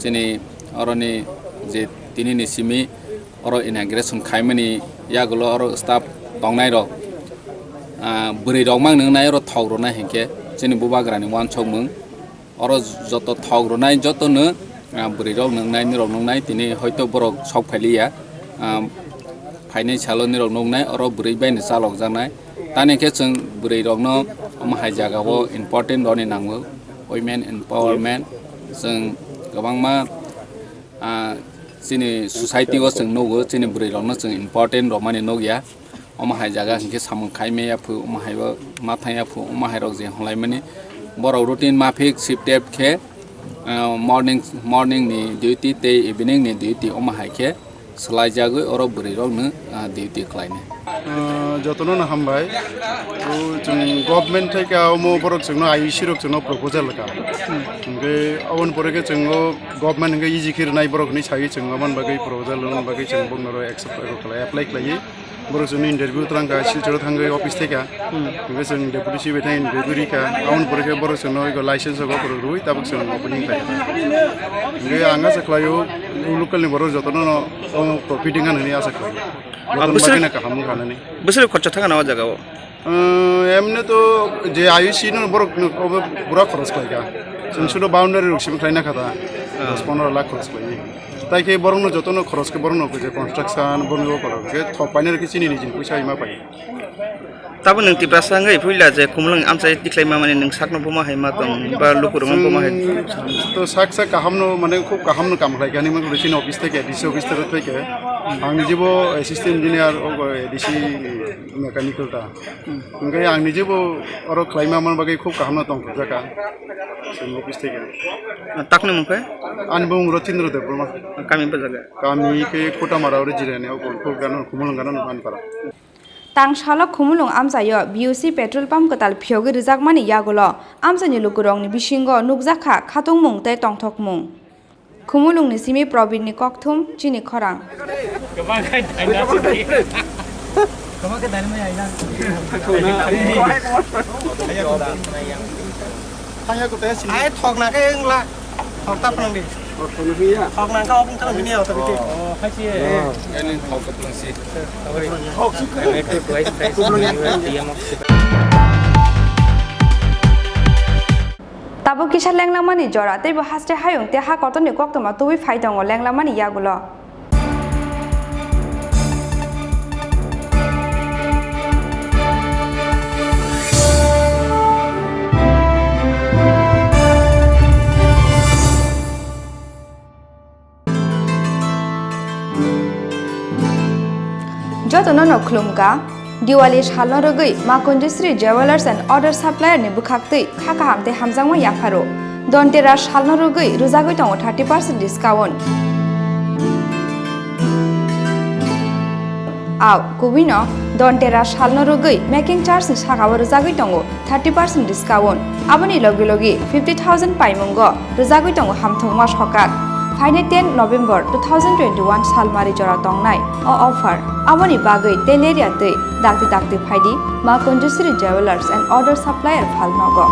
Chini oroni je tinini simi oro inauguration khaimani yagulo oro staff tongnairok, ah, bwrwi rok mang nwngnai oro thok rwnai hinkhe chini bubagrani uansukmung. Oro joto thok rwnai jotono, ah, bwrwi rok nwngnai, nirok nwngnai tini hoito borok sok phailiya. Ah, phainai salo nirok nuknai oro bwrwi bai no chalokjaknai. Tani khe chwng bwrwi rokno omo hai jaga o important rwni nango, women empowerment. Chwng kwbangma, ah, chini society o chwng nugo, chini bwrwi rokno chwng important rwmani nukya. Omo hai jaga hinkhe samung khai maya phu, omo hai o ma thangya phu, omo hai rok je hwnlaimani borok routine maphik shift tep khe, ah, morning, morning ni duty tei evening ni duty omo hai khe swlaijagwi oro bwrwi rokno, ah, duty khlainai. Ah, jotono no hambai. O chwng government thai ka omo borok chwngno I U C rok chwngno proposal ka. Hinkhe aboni pore khe chwng o government hinkhe easy khe rwnai borok hinwi sawi chwng aboni bagwi proposal rwna bagwi chwng bokno ro accept khlai, apply khlaiwi. Borok chwngno interview twlang kha, Silchar o thangwi office thai kha. Hinkhe chwng deputy C B thang interview ri kha. Aboni pore khe borok chwngno ego license rok rwui tabuk chwng opening khlai kha. Hinkhe ang asa khlaio, local ni borok jotono no profit wngkha hinwi asa khlaio. Jotono bagwino kaham wngkha hinwi. Bwswk khorcha thangna o jaga o? Emni to je I U C no borok no pura khoros khlai kha. Chwng sudo boundary rok simi khlai na kha ta. Dos pondro lakh khoros khlai. Tai khe borok no joto no khoros khe borok no je construction borok no khoros khe thok painai khe chini nijini puisa ima pai. Tabo nwng Tiprasa wngwi puila je Khumulwng amchai tikhlai ma mani nwng sakno buma hai ma tong ba lukurok buma hai. To sak sak kaham no mane khub kaham no kam khlai kha ni man chini office thai khe D C office thai khe. Ang jibo assistant engineer o D C mechanical ta. Hwnkhe ang nijebo oro khlaima man bagwi khub kaham no tongthokjak kha. Chwng office thai khe. Takni mung khe? Ani bumung Rotindra Debbarma. Kami bwsajak? Kami khe Kotamara oro Jirani o Golpur gana Khumulwng gana no Anpara. Tang salo Khumulwng amchaio B U C petrol pump kwtal phiyogwi rwjakmani yagulo amchaini lukurokni bisingo nukjak kha khatungmung tei tongthokmung. Khumulwngni simi Probinni kokthum chini khorang. Ai thokna khe wngla. Thokta phwnangdi. Thokna khe open thang bini auto bini. Tabuk kisa lenglangmani jora teibo haste hayung tei ha kotorni koktwma tubui phai tongo lenglangmani yagulo. Jotono no khulumkha. Diwali salno rwgwi Ma Kunjusri Jewellers and Other Supplier ni bwkhaktwi kha kaham tei hamjakma yapharo. Dhanteras salno rwgwi rwjagwi tongo thirty percent discount. Au, kubui no Dhanteras salno rwgwi making charge ni saka o rwjagwi tongo thirty percent discount. Aboni logi logi fifty thousand paimungo rwjagwi tongo hamthungma sokat. Phainai ten November two thousand twenty-one salmari jora tongnai o offer. Aboni bagwi tei lerya twi dakti dakti phaidi Ma Kunjusri Jewellers and Other Supplier phalnogo.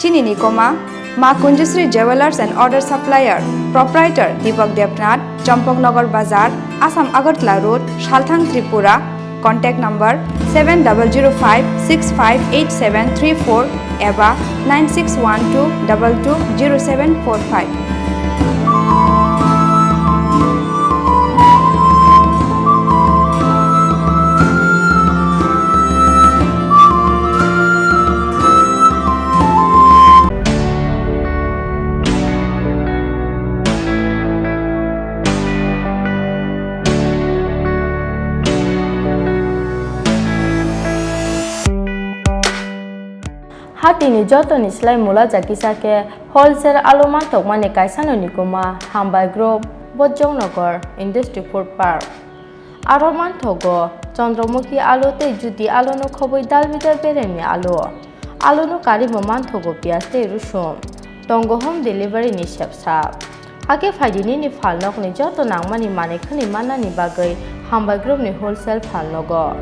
Chini nikoma, Ma Kunjusri Jewellers and Order Supplier, Proprietor Deepak Debnath, Champaknagar Bazar, Assam Agartala Road, Salthang, Tripura. Contact number seven double zero five six five eight seven three four eba nine six one two double two zero seven four five. Hatini jotoni slai mula jakisa khe wholesale alu manthokmani kaisano nikuma Hambai Group, Bojongnagar Industry Food Park. Aro manthogo Chandramukhi alu tei Jyoti aluno khobwi dalbidal beremni alu. Aluno karibo manthogo piyaj tei rusum. Tongo home delivery ni sepsa. Hakhe phaidi nini phalnokni joto nangmani manwi khwnwi mannani bagwi Hambai Group ni wholesale phalnogo.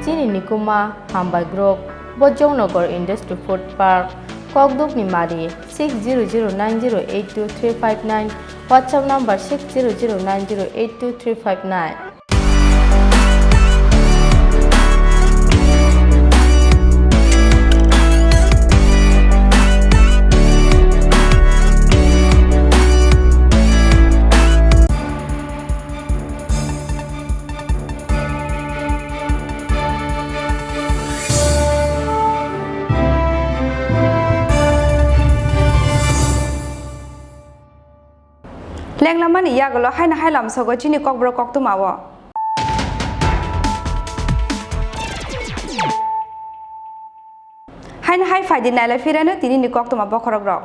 Chini nikuma Hambai Group, Bojongnagar Industry Food Park, Kokdukni Mari, six zero zero nine zero eight two three five nine, WhatsApp number six zero zero nine zero eight two three five nine. Lenglamani yagulo haino hai lamsogo chini kokborok koktwmao. Haino hai phaidi nailai phirano tinini koktwma bokhorokrok.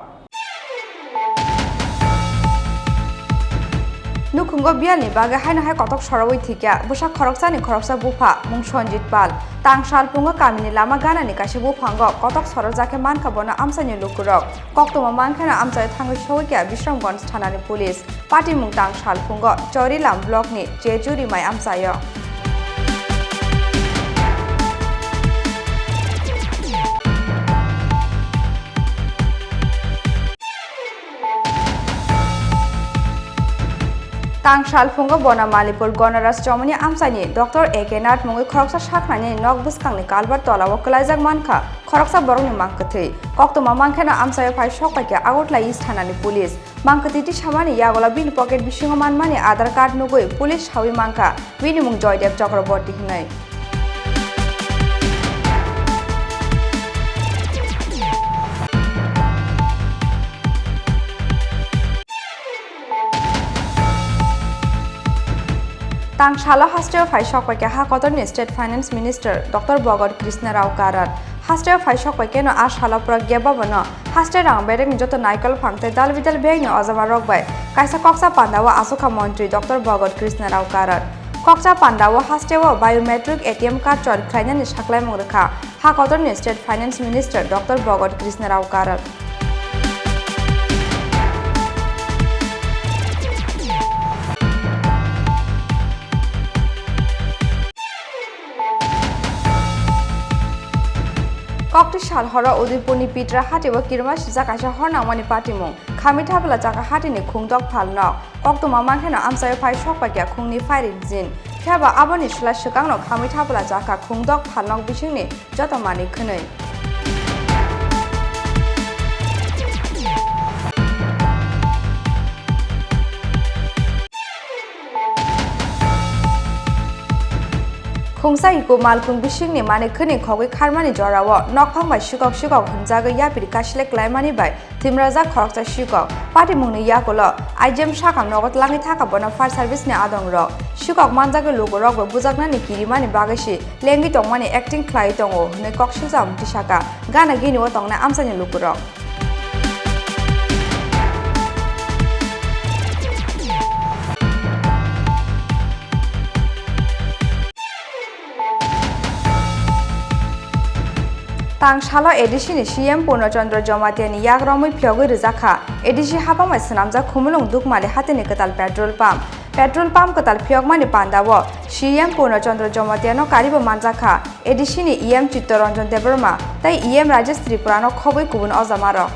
Nukhungo biyalni bagwi haino hai kotok sorowi thwikya bwsa khoroksani khoroksa bupha mung Sanjit Pal. Tang salpungo kamini lama ganani kaisa buphango kotok sorojak khe mankha bono amchaini lukurok. Koktwma mankheno amchaio thangwi sogwikya Bishramganj thanani police. Patimung tang salphungo Chorilam blockni Chejuri mai amchaio. Tang salphungo bono Manipur Ganaraj Chomoni amchaini Doctor A K Nath mungwi khoroksa saknaini nok bwskangni kalbar tolao kwlaijak mankha khoroksa borokni mangkwthwi. Koktwma mankheno amchaio phai sokpaikha Agartala East thanani police. Mangkwthwi tisamani yagulo bini pocket bisingo manmani Aadhaar card nugwi police sawi mankha bini mung Joydev Chakraborty hwnwi. Tang salo hasteo phai sokpaikha ha kotorni State Finance Minister Doctor Bhagat Krishna Rao Karat. Hasteo phai sokpaikheno a salo Pragya Bhavan-o haste rang berekni joto naikol phang tei dal bidal beyangni ojama rok bai kaisa koksa pandao achukha montri Doctor Bhagat Krishna Rao Karat. Koksa pandao hasteo biometric A T M card chor khlainani saklaimung rwkha ha kotorni State Finance Minister Doctor Bhagat Krishna Rao Karat. Kokti sal horo Udaipurni Pitra hatio kirima sijak kaisa hor nangmani patimung. Khamwi thapla chakha hatini khungdok phalnok. Koktwma mankheno amchaio phai sokpaikha khungni firing engine. Phiya ba aboni slai swkangno khamwi thapla chakha khungdok phalnok bisingni joto manwi khwnwi. Khungsa iko malkhung bisingni manwi khwnwi khogwi kharmani jorao nokphang bai sikok sikok hwnjagwi yapri kasilek klaimani bai thwimrajak khoroksa sikok. Patimungni yakulo I G M sakam nogo tlangwi thaka bono fire service ni adong rok. Sikok manjagwi lukurok bai bujaknani kirimani bagwi si lengwi tongmani acting khlaiwi tongo hwnwi kok swijak mungti saka gana gini o tongnai amchaini lukurok. Tang salo A D C ni C M Purno Chandra Jamatia ni yak romwi phiyogwi rijak kha A D C hapang bai swnamjak Khumulwng Dukmali hatini kwtal petrol pump. Petrol pump kwtal phiyokmani pandao C M Purno Chandra Jamatia no karibo manjak kha A D C ni E M Chittaranjan Debbarma tei E M Rajesh Tripura no khobwi kubun ojamarok.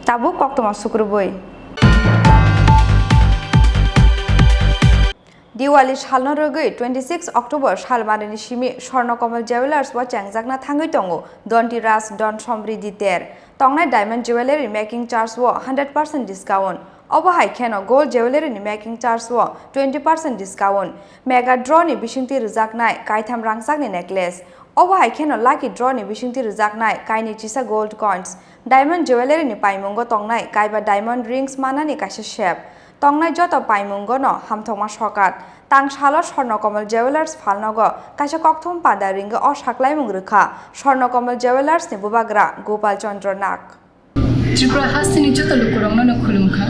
Tabuk koktwma sukrubui. Diwali salno rwgwi twenty six October salmarini simi Swarna Kamal Jewellers o chengjakna thangwi tongo Donti Raj Don Somriddhi Ter. Tongnai Diamond Jewellery Making Charge o hundred percent discount. Obo hai kheno Gold Jewellery ni Making Charge o twenty percent discount. Mega Draw ni bisingtwi rwjaknai kaitham rangchakni necklace. Obo hai kheno Lucky Draw ni bisingtwi rwjaknai kainwi chisa gold coins. Diamond Jewellery ni paimungo tongnai kaiba diamond rings manani kaisa sep. Tongnai joto paimungo no hamthokma sokat. Tang salo Swarna Kamal Jewellers phalnogo kaisa kokthum panda ringwi o saklaimung rwkha Swarna Kamal Jewellers ni bubagra Gopal Chandra Nag. Tripura hasteni joto lukurokno no khulumkha.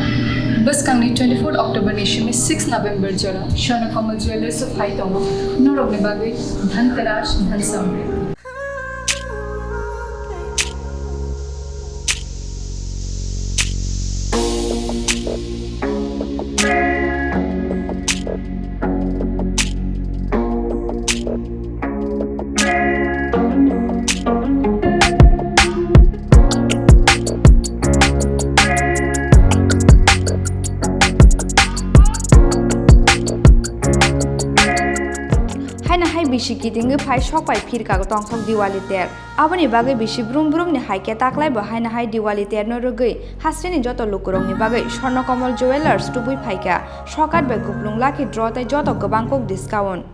Bwskangni twenty four October ni simi six November jora Swarna Kamal Jewellers o phai tongo norokni bagwi Dhanteras, Dhan Samriddhi. Haino hai bisi kitingwi phai sok bai phirka tongsok Diwali ter. Aboni bagwi bisi brum brumni hai khe taklai bo haino hai Diwali terno rwgwi hasteni joto lukurokni bagwi Swarna Kamal Jewellers tubui phaikha. Sokat bai kuplung lucky draw tei joto kwbang kok discount.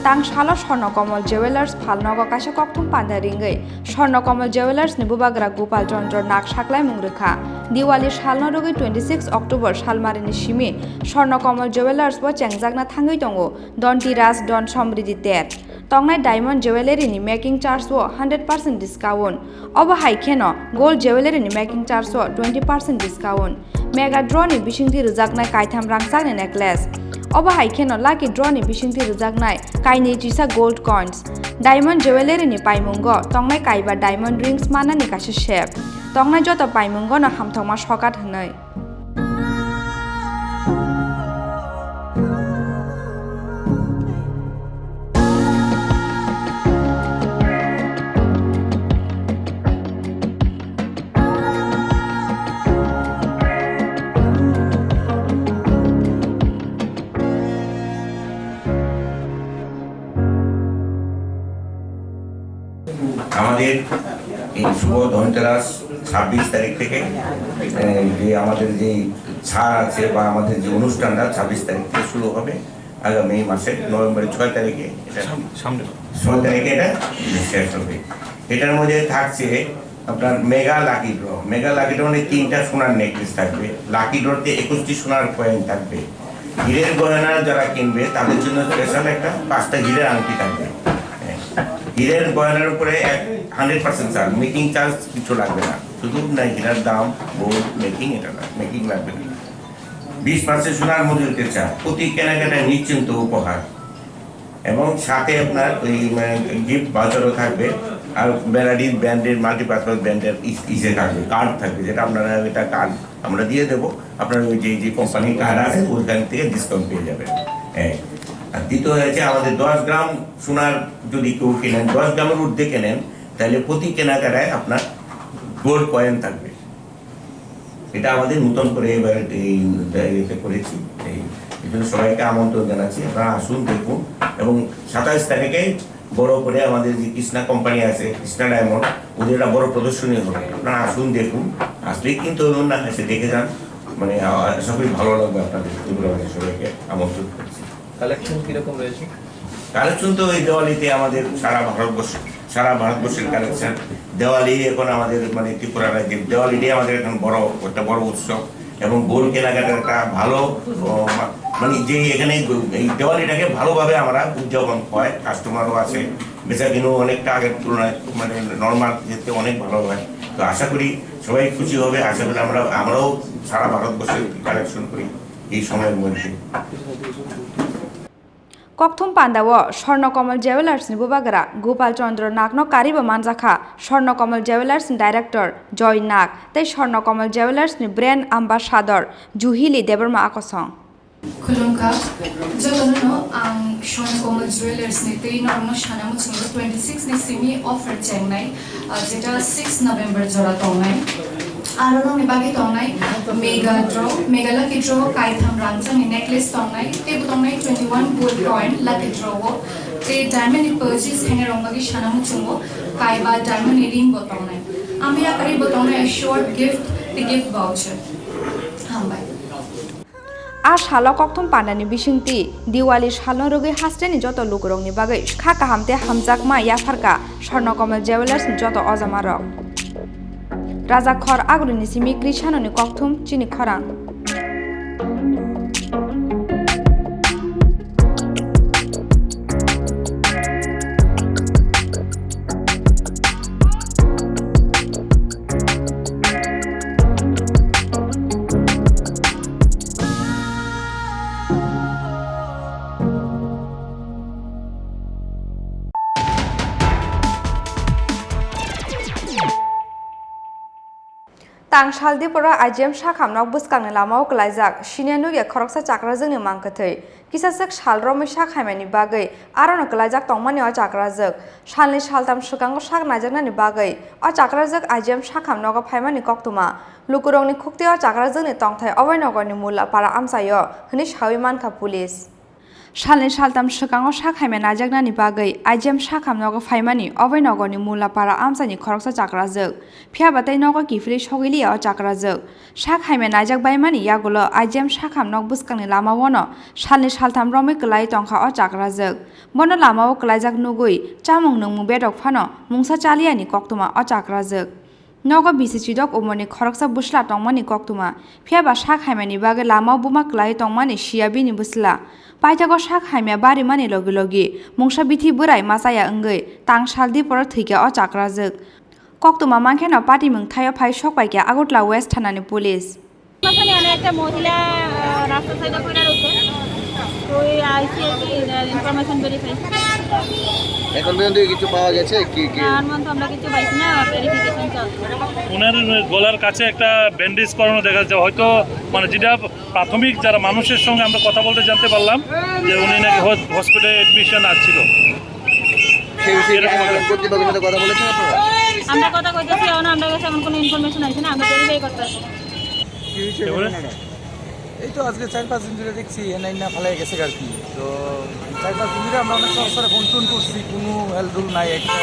Tang salo Swarna Kamal Jewellers phalnogo kaisa kokthum panda ringwi Swarna Kamal Jewellers ni bubagra Gopal Chandra Nag saklaimung rwkha. Diwali salno rwgwi twenty six October salmarini simi Swarna Kamal Jewellers o chengjakna thangwi tongo Donti Raj Don Somriddhi Ter. Tongnai Diamond Jewellery ni making charge o hundred percent discount. Obo hai kheno Gold Jewellery ni making charge o twenty percent discount. Mega Draw ni bisingtwi rwjaknai kaitham rangchakni necklace. Obo hai kheno Lucky Draw ni bisingtwi rwjaknai kainwi chisa gold coins. Diamond Jewellery ni paimungo tongnai kaiba diamond rings manani kaisa sep. Tongnai joto paimungo no hamthokma sokat hwnwi. আমাদের এই শুভ ধনতেরাস ছাব্বিশ তারিখ থেকে, এ, যে আমাদের যে ছাড় আছে বা আমাদের যে অনুষ্ঠানটা ছাব্বিশ তারিখ থেকে শুরু হবে, আগামী মাসের নভেম্বরের ছয় তারিখে এটা সাম-, সামনে। ছয় তারিখে এটা শেষ হবে। এটার মধ্যে থাকছে আপনার mega lucky draw. Mega lucky draw মানে তিনটা সোনার নেকলেস থাকবে, লাকি ড্রতে একুশটি সোনার কয়েন থাকবে, হীরের গয়না যারা কিনবে তাদের জন্য স্পেশাল একটা পাঁচটা হীরের আংটি থাকবে। হ্যাঁ, হীরের গয়নার উপরে এক hundred percent charge, making charge কিছু লাগবে না, শুধু না হীরার দাম, গোল্ড মেকিং, এটা না, মেকিং লাগবে না। বিশ পার্সেন্ট সোনার মজুরিতে চা, প্রতি কেনাকাটায় নিশ্চিন্ত উপহার, এবং সাথে আপনার ওই, মানে, গিফট ভাউচারও থাকবে। আর ভ্যারাইটিস ব্র্যান্ডের, মাল্টিপারপাস ব্র্যান্ডের ইস-, ইসে থাকবে, কার্ড থাকবে, যেটা আপনারা, এটা কার্ড আমরা দিয়ে দেবো। আপনার ওই যে, যে কোম্পানির কার্ড আছে, ওইখান থেকে ডিসকাউন্ট পেয়ে যাবেন। হ্যাঁ। আর দ্বিতীয় হয়েছে, আমাদের দশ গ্রাম সোনার যদি কেউ কেনেন, দশ গ্রামের ঊর্ধ্বে কেনেন, তাহলে প্রতি কেনাকাটায় আপনার গোল্ড কয়েন থাকবে। এটা আমাদের নতুন করে এবার এই, এই ইয়েতে করেছি। এই, এই জন্য সবাইকে আমন্ত্রণ জানাচ্ছি, আপনারা আসুন, দেখুন। এবং সাতাইশ তারিখে বড় করে আমাদের যে কৃষ্ণা কোম্পানি আছে, কৃষ্ণা ডায়মন্ড, ওদের একটা বড় প্রদর্শনী হবে। আপনারা আসুন, দেখুন, আসলেই কিন্তু না, এসে দেখে যান। মানে, আ-, আশা করি ভালো লাগবে আপনাদের, ত্রিপুরাবাসী সবাইকে আমন্ত্রণ করছি। কালেকশন কিরকম রয়েছে? কালেকশন তো এই দিওয়ালিতে আমাদের সারা ভারতবর্ষ, সারা ভারতবর্ষের কালেকশন। দিওয়ালি এখন আমাদের, মানে, ত্রিপুরা রাজ্যের দিওয়ালিটাই আমাদের এখন বড়, একটা বড় উৎসব এবং গোল্ড কেনাকাটার একটা ভালো, ও, মা-, মানে, যে এখানে এই দিওয়ালিটাকে ভালোভাবে আমরা উদযাপন হয়, কাস্টমারও আছে, বেচা কিনেও অনেকটা আগের তুলনায়, মানে, নর্মাল যেতে অনেক ভালো হয়। তো আশা করি সবাই খুশি হবে, আশা করি আমরা, আমরাও সারা ভারতবর্ষে কালেকশন করি এই সময়ের মধ্যে। Kokthum pandao Swarna Kamal Jewellers ni bubagra Gopal Chandra Nag no karibo manjakha Swarna Kamal Jewellers ni director Joy Nag tei Swarna Kamal Jewellers ni brand ambassador Juhili Debbarma Akosong. Khulumkha, jotono ang Swarna Kamal Jewellers ni tei norokno sana muchungo twenty six ni simi offer chengnai, ah, jeta six November jora tongnai. Aro nokni bagwi tongnai mega draw, mega lucky draw, kaitham rangchakni necklace tongnai, teibo tongnai twenty one gold coin lucky draw o, tei diamond ni purchase khainai rok bagwi sana muchungo kaiba diamond ni ring bo tongnai. Amni yakarwi bo tongnai short gift, tei gift voucher. Hambai. A salo Kokthum pandani bisingtwi Diwali salno rwgwi hasteni joto lukurokni bagwi kha kaham tei hamjakma yapharkha Swarna Kamal Jewellers ni joto ojamarok. Raja Khor Agulini simi Krishanoni Kokthum chini khorang. Tang sal diporo I G M sakham nok bwskangni lamao kwlaijak siniya nukya khoroksa chakrajwkni mangkwthwi. Kisa swk sal romwi sak haimani bagwi arono kwlaijak tongmani o chakrajwk. Salni saltam swkango sak naijaknani bagwi o chakrajwk I G M sakham nogo phaimani koktwma. Lukurokni khuktwi o chakrajwkni tongthai Oboi nogorni Mulla para amchaio hwnwi sawi mankha police. Salni saltam swkango sak haimya naijaknani bagwi I G M sakham nogo phaimani Oboi nogorni Mulla para amchaini khoroksa chakrajwk. Phiyaba tei nogo kiphilwi sogwi liya o chakrajwk. Sak haimya naijak baimani yagulo I G M sakham nok bwskangni lamao no salni saltam romwi kwlai tongkha o chakrajwk. Bono lamao kwlaijak nugwi chamung nwngmung bedok phano mungsa chaliyani koktwma o chakrajwk. Nogo bisi chidok umorni khoroksa bwsla tongmani koktwma, phiyaba sak haimani bagwi lamao buma kwlai tongmani siya bini bwsla. Paithago sak haimya barimani logi logi mungsa bithi bwrai machaya wngwi tang sal diporo thwikha o chakrajwk. Koktwma mankheno patimung thaio phai sokpaikha Agartala West thanani police. মাঝখানে মানে একটা মহিলা, আহ, রাস্তার সাইডে পড়ে রয়েছে। তো ওই আইসি আর কি, আহ, ইনফরমেশন ভেরিফাই। এখন পর্যন্ত কিছু পাওয়া গেছে? কি, কি? না, আর মন তো আমরা কিছু পাইছি না, ভেরিফিকেশন চলছে। ওনার গলার কাছে একটা ব্যান্ডেজ করানো দেখা যাচ্ছে, হয়তো মানে যেটা প্রাথমিক যারা মানুষের সঙ্গে আমরা কথা বলতে জানতে পারলাম যে উনি নাকি হস-, হসপিটালে অ্যাডমিশন আছিল। সেই বিষয়ে এরকম কি একটা কর্তৃপক্ষের সাথে কথা বলেছেন আপনারা? আমরা কথা কইতেছি, এখন আমরা কাছে এমন কোনো ইনফরমেশন আছে না, আমরা ভেরিফাই করতে আসছি। কি হয়েছে এবারে? ঘটনাটা? এই তো আজকে চার পাঁচ দিন ধরে দেখছি এনাই না ফালাই গেছে আর কি। তো চার পাঁচ দিন ধরে আমরা অনেক সরাসরি ফোন টোন করছি, কোনো হেলদুল নাই, একটা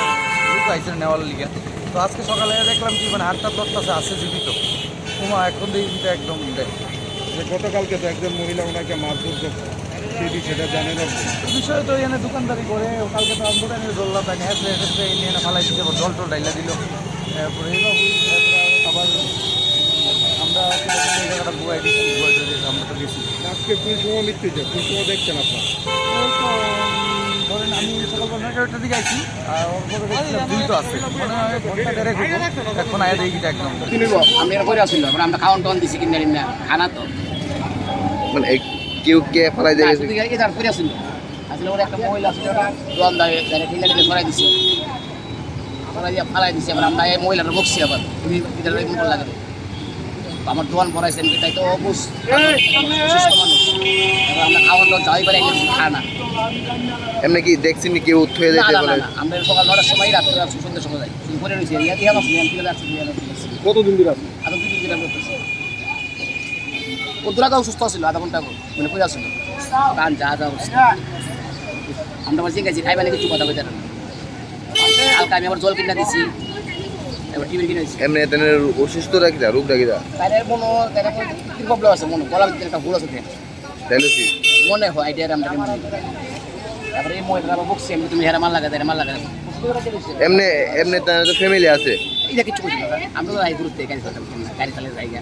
লোক আইসে নেওয়ার লিগে। তো আজকে সকালে দেখলাম কি মানে হাতটা তত্তাছে আছে জীবিত। ওমা, এখন দেখি কিন্তু একদম দেখ। যে গতকালকে তো একজন মহিলা ওনাকে মারধর করছে, সেই বিষয়টা জানেন আপনি? বিষয় তো এখানে দোকানদারি করে, কালকে তো আমরা এনে ধরলাম, তাই হ্যাঁ, হ্যাঁ, হ্যাঁ, এনে এনে ফালাই দিতে, জল টল ঢাইলা দিল। তারপরে এইভাবে আবার আমরা এই জায়গাটা বুয়াই দিচ্ছি, বুয়াই দিয়ে আমরা তো গেছি। আজকে কোন সময় মৃত্যু হয়েছে, কোন সময় দেখছেন আপনারা? এই তো, উম, ধরেন আমি সকাল নয়টা দিকে আইছি, আর ওর পরে দেখছিলাম দুই তো আছে, মনে হয় ঘন্টা দেড়েক হইব, এখন আয়া দেখি কিন্তু একদম। আমরা এরা করে আসছিল, আমরা, আমরা খাওয়ান টাওয়ান দিছি কিনা টিনা, খানা তো। মানে, এক-, কেউ কে ফালাই দিয়ে না, গেছে? শুধু এই তার করে আসছিল। আসলে ওর একটা মহিলা আসছিল, ওটা দোয়ান দাঁড়িয়ে, দাঁড়িয়ে টিনা টিনা সরাই দিছে। সরাই দিয়ে ফালাই দিছে, আবার আমরা এই মহিলাটা বকছি আবার, তুমি এটা এরকম করলা কেন? আমার দোয়ান পড়াইছেন, তাই তো অবুঝ, অসুস্থ মানুষ। এবার আমরা খাওয়ান টাওয়ান চাই, এবার একটা খায় না। এমনি কি দেখছেন নি কেউ উঠে না, যেতে না, না, বলে? না, আমরা সকাল নটার সময় রাত্রে আসছি, সন্ধ্যার সময় যাই। শুধু পড়ে রয়েছি, ইয়াদি হামাস নিয়ে আমি রাত্রে নিয়ে আমি আসছি। কতদিন ধরে আছে? আরো দুই দিন ধরে আমরা করছি। ও দুরাগা অসুস্থ ছিল, আধা ঘন্টা করে, মানে, কই আসছিল? কান যা যা অবস্থা। আমরা আবার জিজ্ঞাসা, খাইবা না কিছু কথা কইতে না। হালকা আমি আবার জল কিনা দিছি, এবার টিফিন কিনে দিছি। এমনি এদের অসুস্থ রাখি দা, রোগ রাখি দা? তাদের মনে, তাদের মনে কি প্রবলেম আছে, মনে গলার ভিতরে একটা ভুল আছে। তাই নাকি? মনে হয়, আইডিয়া আমরা মনে হয়। তারপরে এই মহিলাটা আবার বকছি, আমি, "তুমি হেরা মাল লাগা, হেরা মাল লাগা।" এমনি, এমনি তার তো ফ্যামিলি আছে। এটা কিছু বুঝি না, আমরা তো এই গ্রুপ থেকে গাড়ি চালাতাম, গাড়ি চালিয়ে যাই গা।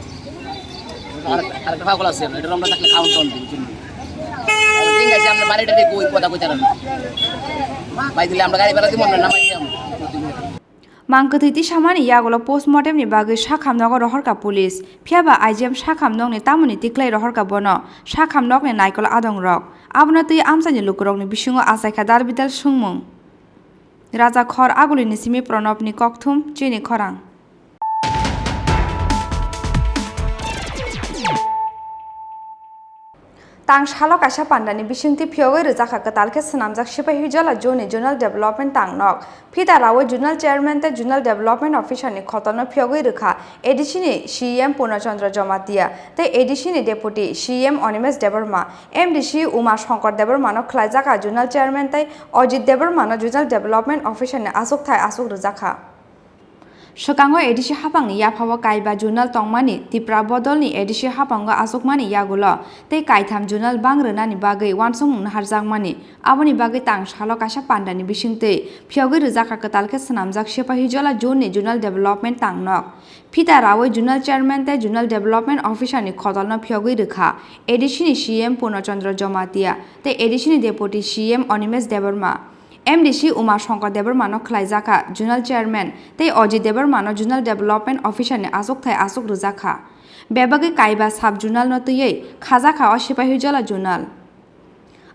আর, আর একটা পাগল আছে, এটা আমরা থাকলে খাওয়ান টাওয়ান দিই, বুঝলি? আর ঠিক আছে, আমরা বাড়িটা দিয়ে কই, কথা কইতে পারবো না। ভাই দিলে আমরা গাড়ি ভাড়া দিব, আমরা নামাই দিলাম। Mang kwthwi tisamani yagulo postmortemni bagwi sakham nogo rohorkha police. Phiyaba I G M sakham nokni tamoni tiklai rohorkha bono, sakham nokni naikol adongrok. Abono twi amchaini lukurokni bisingo achaikha dal bidal swngmung. Raja Khor Agulini simi Pranobni kokthum, chini khorang. Tang salo kaisa pandani bisingtwi phiyogwi rwjakha kwtal khe swnamjak Sipahijola Zone ni Zonal Development Tang Nok. Phita rawi Zonal Chairman tei Zonal Development Officer ni khotolno phiyogwi rwkha A D C ni C E M Purna Chandra Jamatia tei A D C ni Deputy C E M Animesh Debbarma, M D C Uma Shankar Debbarma no khlaijak a Zonal Chairman tei Ajit Debbarma no Zonal Development Officer ni achukthai achuk rwjakha. Swkango A D C haphangni yaphao kaiba zonal tongmani Tipra bodolni A D C haphango achukmani yagulo tei kaitham zonal bang rwnani bagwi uansukmung naharjakmani, aboni bagwi tang salo kaisa pandani bisingtwi phiyogwi rwjakha kwtal khe swnamjak Sipahijola Zone ni Zonal Development Tang Nok. Phita rawi Zonal Chairman tei Zonal Development Officer ni khotolno phiyogwi rwkha A D C ni C E M Purna Chandra Jamatia tei A D C ni Deputy C E M Animesh Debbarma. M D C Uma Shankar Debbarma no khlaijakha Zonal Chairman tei Ajit Debbarma no Zonal Development Officer ni achukthai achuk rwjakha. Bebagwi kaiba sub zonal no twiwi khajakha o Sipahijola Zonal.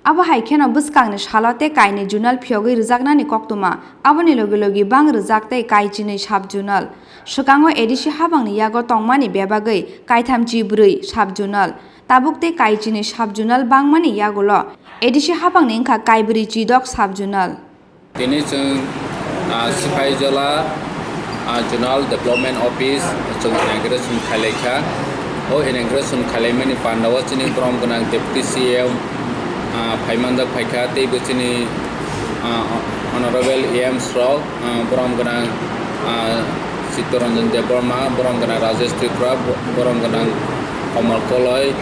Abo hai kheno bwskangni salo tei kainwi zonal phiyogwi rwjaknani koktwma, aboni logi logi bang rwjak tei kaichinwi sub zonal. Swkango A D C haphangni yago tongmani bebagwi kaitham chibrwi sub zonal. Tabuk tei kaichinwi sub zonal bangmani yagulo A D C haphangni wngkha kaibrwi chidok sub zonal. Tini chwng, ah, Sipahijola, ah, Zonal Development Office chwng inauguration khailaikha. O inauguration khailaimani pandao chini borom gwnang Deputy C E M, ah, phaimanjak phaikha, teibo chini, ah, Honorable E Ms rok, ah, borom gwnang, ah, Chittaranjan Debbarma, borom gwnang Rajesh Tripura, bo-, borom gwnang Komal Koloi,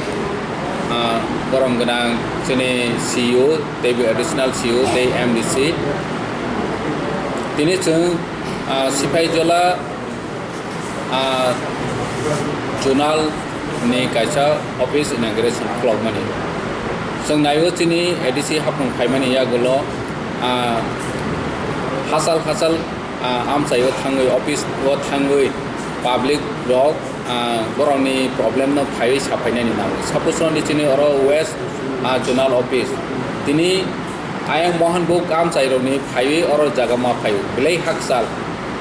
ah, borom gwnang chini C E O, teibo additional C E O tei M D C. Tini chwng, ah, Sipahijola, ah, zonal ni kaisa office inauguration khulokmani. Chwng naio chini A D C haphang phaimani yagulo, ah, hachal hachal, ah, amchaio thangwi office o thangwi public rok, ah, borokni problem no phaiwi saphainani nango. Suppose rokni chini oro West, ah, zonal office. Tini ayang Mohan Buk amchairokni phaiwi oro jaga ma phaio. Belai hakchal.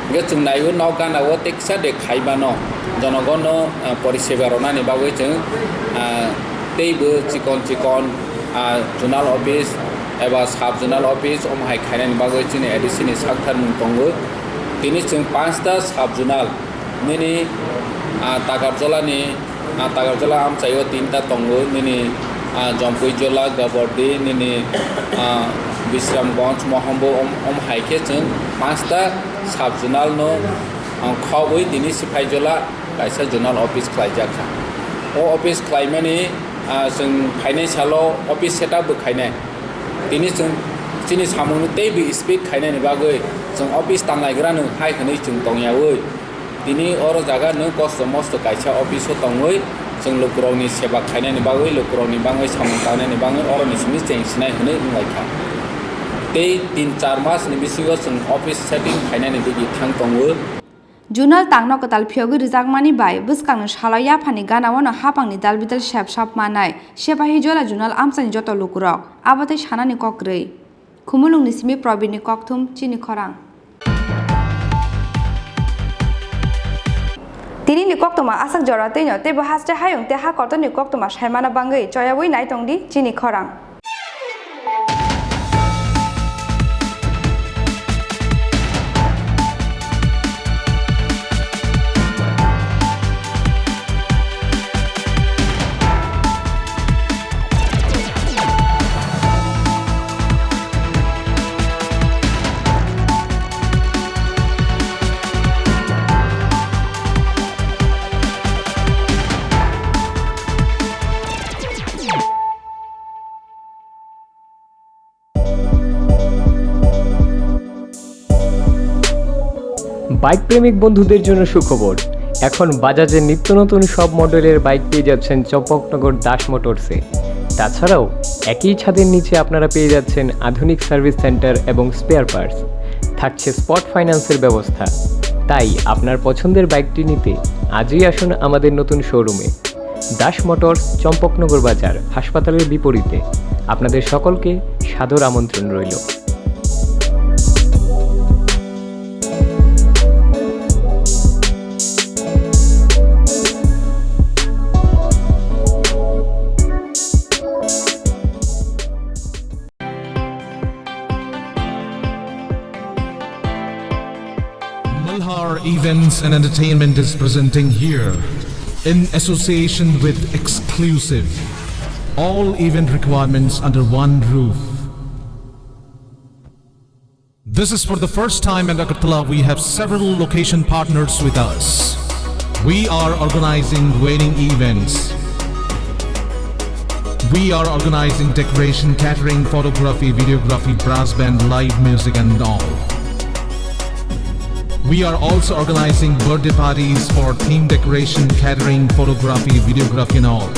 Hingke chwng naio nok gana o teksa de khaimano. Jonogono, ah, poriseba ronani bagwi chwng, ah, teibo chikon chikon, ah, zonal office eba sub zonal office omo hai khainani bagwi chini A D C ni sakthar mung tongo. Tini chwng panchta sub zonal nini, ah, Takarjolani, ah, Takarjola amchaio tinta tongo, nini, ah, Jompuijola, Gabordi, nini, ah, Bisramganj, Mohambo, om, om hai khe chwng panchta sub zonal no, ah, khobwi tini Sipahijola kaisa zonal office khlaijak kha. O office khlaimani, ah, chwng phainai salo office setup bo khainai. Tini chwng chini samungno teibo speed khainani bagwi chwng office tanglaigrano hai hwnwi chwng tongyaui. Tini oro jaga nwng kosto mosto kaisa office o tongwi chwng lukurokni seba khainani bagwi, lukurokni bangwi samung tangnani bagwi oroni simi cheng sinai hwnwi wnglaikha. Tei tin char mas ni bisingo chwng office setting khainani digi thang tongo. Zonal tangno kwtal phiyogwi rwjakmani bai bwskangni salo yaphani ganaono haphangni dalbidal sep sap manai Sipahijola zonal amchaini joto lukurok. Abo tei sanani kok kwrwi. Khumulwngni simi Probirni kokthum, chini khorang. Tinini koktwma aswk jora twino teibo haste hayung tei ha kotorni koktwma saimana bangwi choyaui nai tongdi chini khorang. Bike প্রেমিক বন্ধুদের জন্য সুখবর। এখন বাজাজের নিত্য নতুন সব মডেলের বাইক পেয়ে যাচ্ছেন চম্পকনগর দাস মোটরসে। তাছাড়াও একই ছাদের নিচে আপনারা পেয়ে যাচ্ছেন আধুনিক সার্ভিস সেন্টার এবং স্পেয়ার পার্টস। থাকছে স্পট ফাইন্যান্সের ব্যবস্থা। তাই আপনার পছন্দের বাইকটি নিতে আজই আসুন আমাদের নতুন শোরুমে। দাস মোটরস, চম্পকনগর বাজার, হাসপাতালের বিপরীতে। আপনাদের সকলকে সাদর আমন্ত্রণ রইল। Malhar Events and Entertainment is presenting here, in association with Exclusive. All event requirements under one roof. This is for the first time in Agartala. We have several location partners with us. We are organizing wedding events. We are organizing decoration, catering, photography, videography, brass band, live music and all. We are also organizing birthday parties for theme decoration, catering, photography, videography and all.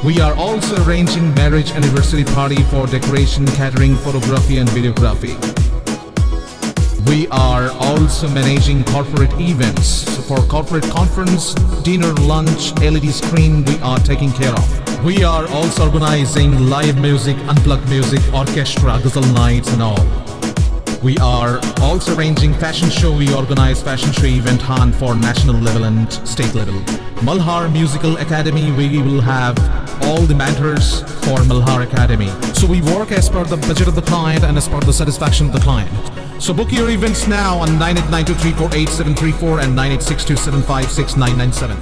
We are also arranging marriage anniversary party for decoration, catering, photography and videography. We are also managing corporate events. So for corporate conference, dinner, lunch, L E D screen, we are taking care of. We are also organizing live music, unplugged music, orchestra, ghazal nights and all. We are also arranging fashion show. We organize fashion show event hunt for national level and state level. Malhar Musical Academy, we will have all the mentors for Malhar Academy. So we work as per the budget of the client and as per the satisfaction of the client. So book your events now on nine eight nine two three four eight seven three four and nine eight six two seven five six nine nine seven.